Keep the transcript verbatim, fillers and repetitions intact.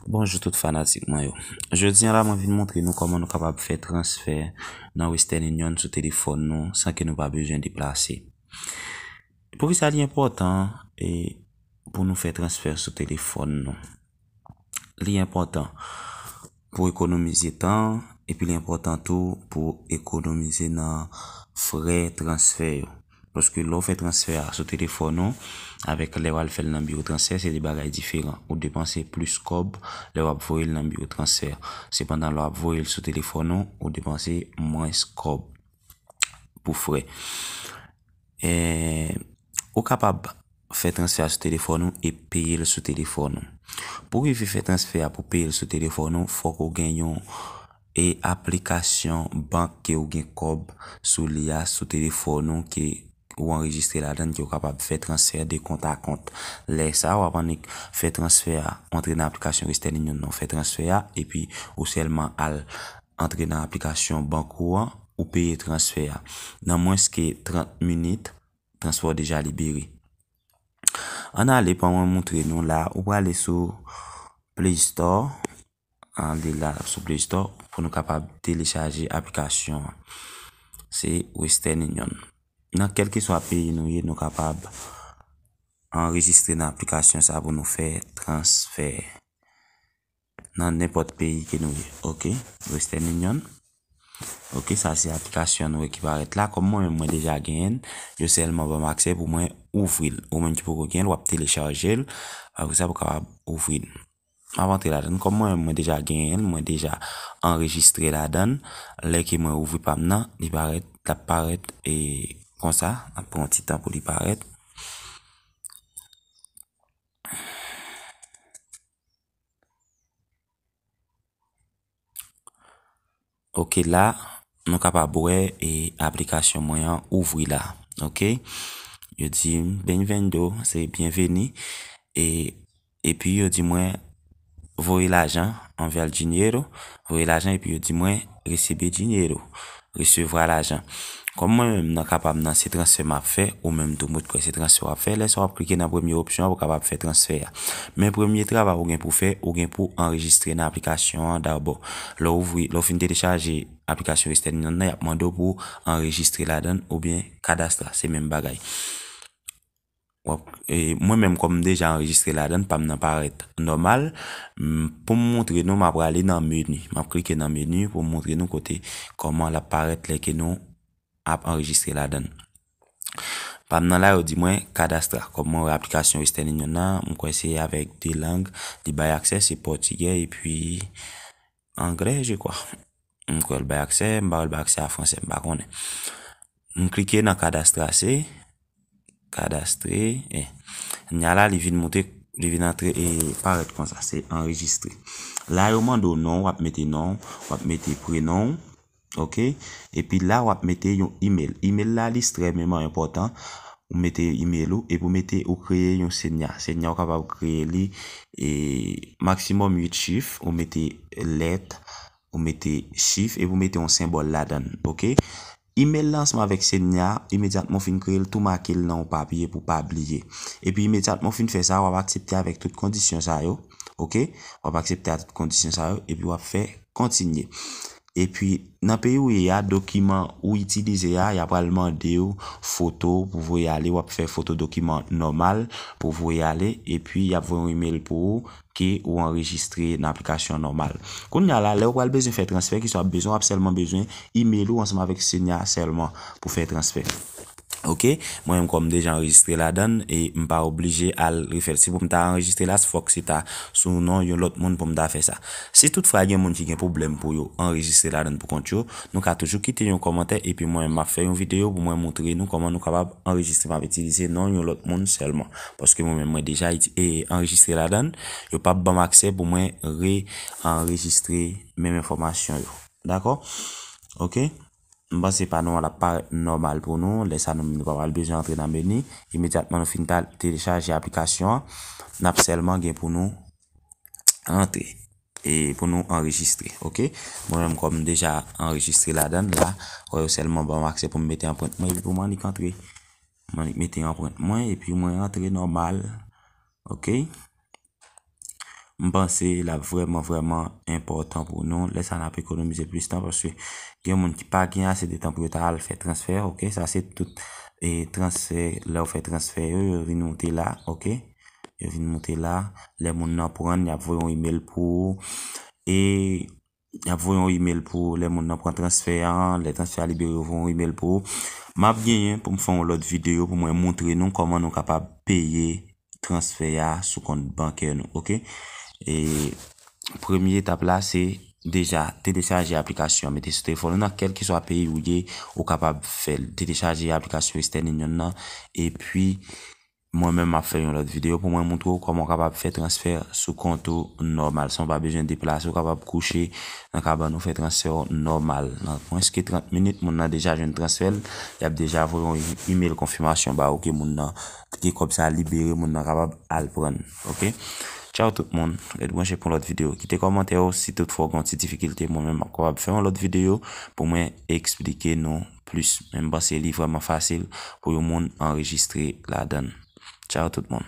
Bonjou tout fanatik mwen yo. Jodi a la, mwen vin montre nou kòman nou kapab fè transfè nan Western Union sou telefòn nou san ke nou pa bezwen deplase. Poukisa li enpòtan e pou nou fè transfè sou telefòn nou? Li enpòtan pou ekonomize tan, epi li enpòtan tou pou ekonomize nan frè transfè yo. Paske lè w fè transfè a sou telefòn ou, avèk lè w al fè l nan biwo transfè, se de bagay diferan. Ou depanse plis kòb lè w ap voye l nan biwo transfè. Sepandan, lè w ap voye l sou telefòn ou, ou depanse mwens kòb pou frè. E, ou kapab fè transfè a sou telefòn ou e peye l sou telefòn ou. Pou rive fè transfè a pou peye l sou telefòn ou, fòk ou gen yon e aplikasyon bank ke ou gen kòb sou li a sou telefòn ou ke ou anrejistre ladan l ke ou kapab fè transfè de kont a kont. Lè sa a, w ap annik fè transfè a antre nan aplikasyon Western Union nan, ou fè transfè a, epi ou sèlman al antre nan aplikasyon bank ou an, ou peye transfè a. Nan mwens ke trant minit, transfè w deja libere. Ann ale, ban mwen montre nou la, ou prale sou Play Store, ale la sou Play Store pou nou kapab telechaje aplikasyon an. Se Western Union. Nan kèlkeswa peyi nou ye, nou kapab anrejistre nan aplikasyon sa pou nou fè transfè. Nan nenpòt peyi ke nou ye. Ok, Western Union. Ok, sa se aplikasyon nou ki parèt la. Kòm mwen menm mwen deja genyen l, yo sèlman ban m aksè pou mwen ouvri l. Ou menm ki poko genyen l, w ap telechaje l. Apre sa, pou kapab ouvri l. M ap antre ladan l. Kòm mwen menm mwen deja genyen l, mwen deja anrejistre ladan l. Lè ke mwen ouvri pa m nan, li parèt, l ap parèt e konsa. L ap pran yon ti tan pou li parèt. Ok, la, nou kapab wè e aplikasyon mwen an ouvri la. Ok? Yo di m, "Bem-vindo", se byenveni. E, epi yo di mwen, "Voye lajan", "Enviar dinheiro", voye lajan, epi yo di mwen, "Receber dinheiro", resevwa lajan. Kòm mwen menm nan ka pa m nan, se transfè m ap fè, ou menm tou m kwè se transfè w ap fè, lè sa w ap klike nan premye opsyon an pou w kapab fè transfè a. Men premye travay ou gen pou fè, ou gen pou anrejistre nan aplikasyon an dabò. Lè w ouvri, lè w fin telechaje aplikasyon Western Union nan, y ap mande w pou w anrejistre ladan l oubyen Cadastra, se menm bagay. W ap, e, mwen menm kòm m deja anrejistre ladan l, pa m nan parèt nòmal. M, pou m montre nou, m ap prale nan meni. M ap klike nan meni pou m montre nou kote kòman l ap parèt lè ke nou ap anrejistre ladan l. Pa m nan la, yo di mwen Cadastra. Kòm mwen wè aplikasyon Western Union nan, m kwè se avèk de lang li bay aksè, se pòtigè epi anglè, je kwa. M kwè l bay aksè, m pa wè l bay aksè a fransè, m pa konnen. M klike nan Cadastra, se Cadastre, e. Kounya la, li vin monte, li vin antre e parèt konsa, se anrejistre. La, yo mande w non, w ap mete non, w ap mete prenon w, ok? Epi la, w ap mete yon email. Email la, li ekstrèmeman enpòtan. Ou mete email ou, epi ou mete, ou kreye yon senya. Senya, ou kapab kreye li, e, maksimòm uit chif, ou mete lèt, ou mete chif, epi ou mete yon senbòl ladan l, ok? Email la ansanm avèk senya, imedyatman w fin kreye l, tou make l nan yon papye pou pa bliye. Epi imedyatman w fin fè sa, w ap aksepte avèk tout kondisyon sa yo, ok? W ap aksepte ak tout kondisyon sa yo, epi w ap fè kontinye. Epi, nan peyi w ye a, dokiman ou itilize a, y ap pral mande w foto pou voye ale, w ap fè foto dokiman nòmal pou voye ale, epi y ap voye yon email pou ou ke ou anrejistre nan aplikasyon nòmal. Kounya la, lè ou pral bezwen fè transfè, kisa w ap bezwen, w ap sèlman bezwen email ou ansanm avèk senya sèlman pou fè transfè. Ok, mwen menm kòm m deja anrejistre ladan l, e m pa oblije al refè l. Si pou m ta anrejistre la, fòk se ta sou non yon lòt moun pou m ta fè sa. Si toutfwa gen moun ki gen pwoblèm pou yo anrejistre ladan l pou kont yo, nou ka toujou kite yon kòmantè, epi mwen menm m ap fè yon videyo pou mwen montre nou kòman nou kapab anrejistre. M ap itilize non yon lòt moun sèlman. Paske mwen menm mwen deja iti-, e, anrejistre ladan l, yo p ap ban m aksè pou mwen re-anrejistre menm enfòmasyon yo. Dakò? Ok? M panse pa nou an l ap parèt nòmal pou nou. Lè sa nou menm nou pa pral bezwen antre nan meni. Imedyatman nou fin ta-, telechaje aplikasyon an, n ap sèlman gen pou nou antre e pou nou anrejistre. Ok? Mwen menm kòm m deja anrejistre ladan l la, wè yo sèlman ban m aksè pou m mete anprent mwen epi pou m annik antre. M annik mete anprent mwen epi mwen antre nòmal. Ok? M panse l ap vrèman, vrèman enpòtan pou nou. Lè sa n ap ekonomize plis tan paske gen moun ki pa gen ase de tan pou yo ta al fè transfè, ok? Sa se tout e transfè, lè w fè transfè yo, yo vin moute la, ok? Yo vin moute la. Lè moun nan pran, y ap voye yon email pou ou. E y ap voye yon email pou lè moun nan pran transfè a, lè transfè a libere, yo voye yon email pou ou. M ap genyen pou m fè yon lòt videyo pou mwen montre nou kòman nou kapab peye transfè a sou kont bankè nou, ok? E premye etap la, se deja telechaje aplikasyon an, mete sou telefòn ou nan, kèlkeswa peyi ou ye, ou kapab fè l. Telechaje aplikasyon Western Union nan, epi mwen menm m ap fè yon lòt videyo pou mwen montre w kòman w kapab fè transfè sou kont ou nòmal, san w pa bezwen deplase, ou kapab kouche nan kabann ou, fè transfè w nòmal. Nan mwens ke trant minit, moun nan deja jwenn transfè l, y ap deja voye yon email konfimasyon ba ou ke moun nan, ke kòb sa libere, moun nan kapab al pran, ok? Tchaw tout moun, ret branche pou yon lòt videyo. Kite kòmantè w si toutfwa w gen yon ti difikilte, mwen menm m ap kapab fè yon lòt videyo pou mwen eksplike nou plis. Men m panse li vrèman fasil pou yon moun anrejistre ladan l. Tchaw tout moun.